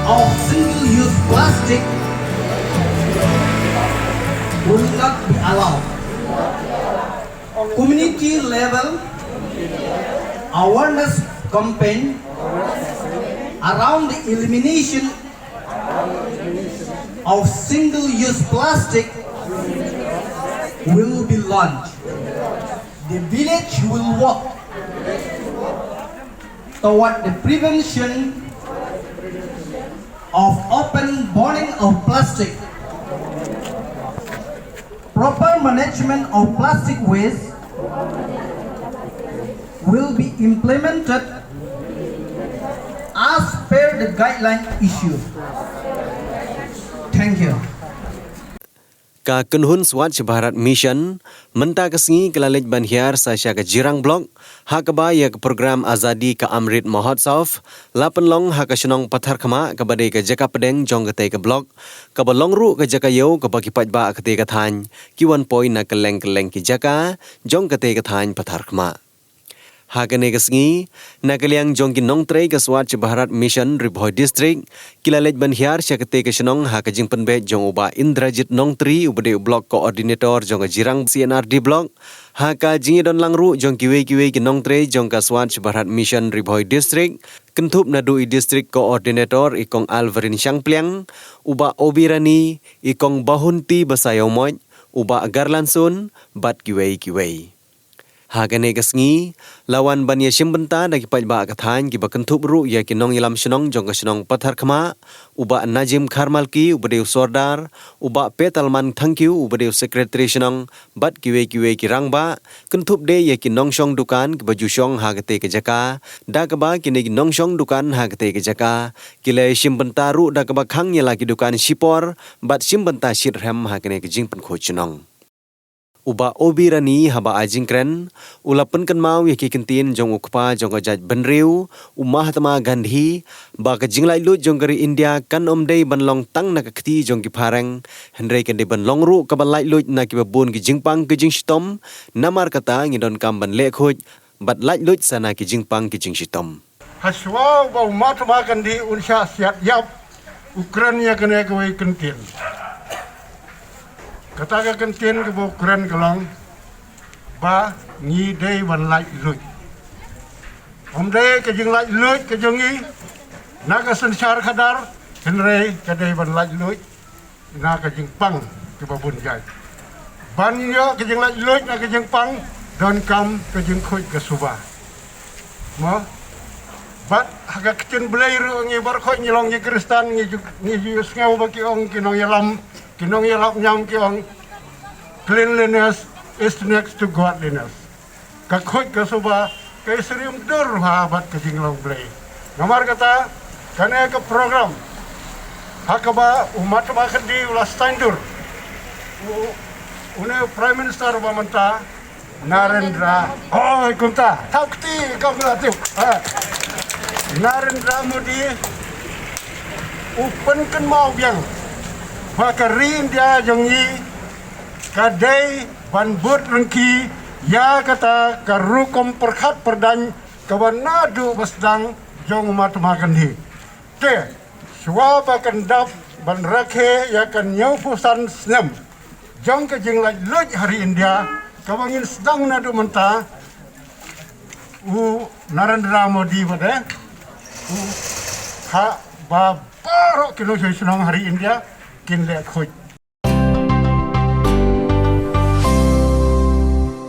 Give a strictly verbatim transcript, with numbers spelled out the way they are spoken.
of single-use plastic will not be allowed. Community level awareness campaign around the elimination of single-use plastic will be launched. The village will work toward the prevention of open burning of plastic. Proper management of plastic waste will be implemented as per the guideline issued. Thank you. Ka kynhun Swachh Bharat Mission mynta ka sngi ka la leit ban hiar sa sha ka Jirang Block, ha kaba ïa ka program Azadi Ka Amrit Mahotsav la pynlong ha ka shnong Patharkhmah, kaba dei ka jaka pdeng jong katei ka block, kaba long ruh ka jaka ïew kaba ki paidbah katei ka thaiñ ki wan poi na kylleng kylleng ki jaka jong katei ka thaiñ Patharkhmah. Ha kane ka sngi, na ka liang jong ki nongtrei ka Swachh Bharat Mission Ri Bhoi District, ki la leit ban hiar sha katei ka shnong ha ka jingpynbeit jong u Bah Indrajit Nongtri, uba dei u Block Coordinator jong ka Jirang C and R D Block, ha ka jingïadon lang ruh jong kiwei kiwei ki nongtrei jong ka Swachh Bharat Mission Ri Bhoi District, kynthup naduh i District Coordinator i Kong Alvarin Shangpliang, u Bah Obirani, i Kong Bahunti Basaiawmoit, u Bah Garlansun, bad kiwei kiwei. Ha kane ka sngi, la wan ban ïashim bynta da ki paidbah ka thaiñ kiba kynthup ruh ïa ki nongïalam shnong jong ka shnong Patharkhmah, u Bah Najim Kharmalki, uba dei u Sordar, u Bah Petalman Thangkhiew, uba dei u Secretary shnong, bad kiwei kiwei ki rangbah, kynthup de ïa ki nongshong dukan kiba ju shong ha katei ka jaka, da kaba kine ki nongshong dukan ha katei ka jaka ki la ïashim bynta ruh da kaba khang ïa la ki dukan shipor, bad shim bynta shitrhem ha kane ka jingpynkhuid shnong. U Bah Obirani haba ai jingkren, u la pynkynmaw ïa ki kyntien jong u kpa jong ka jaitbynriew, u Mahatma Gandhi, ba ka jinglaitluid jong ka ri India kan ym dei ban long tang na ka kti jong ki phareng, hynrei kan dei ban long ruh kaba laitluid na kiba bun ki jingpang ki jingshitom, namar kata ngi donkam ban leh khuid bad laitluid sa na ki jingpang ki jingshitom. Hashwa ba u Mahatma Gandhi un shah siat ïap, u kren ïa kane kawei kyntien. Kata ka kyntien kaba u kren ka long ba ngi dei ban laitluid. Ym dei ka jinglaitluid ka jong ngi na ka synshar khadar, hynrei ka dei ban laitluid na ka jingpang kiba bun jait. Ban ïoh ka jinglaitluid na ka jingpang, donkam ka jingkhuid ka suba. Mo? Bad ha ka ktien Blei ruh ngi baroh ngi long ki Khristan, ngi ju, ngi ju sngew ba ki ong ki nongïalam, ki nongïalap niam ki ong, "Cleanliness is next to godliness." Ka khuid ka suba ka ïasyriem dur ha bad ka jinglong Blei. Namar kata, kane ka program ha kaba u Mahatma Gandhi u la saiñdur, u, une u Prime Minister ba mynta, Narendra, oh, kumta, thaw kti kam la tip. Ha. Narendra Modi u pynkynmaw biang ba ka ri India jong ngi ka dei ban bud ryngki ïa kata ka rukom pyrkhat pyrdaiñ kaba naduh ba sdang jong u Mahatma Gandhi. Te, shuwa ba kan dap ban rakhe ïa ka hynñiewphew san snem jong ka jinglaitluid ha ri India kaba ngin sdang naduh mynta, u Narendra Modi ba dei u khot ba baroh ki nongshong shnong ha ri India kin leh khuid.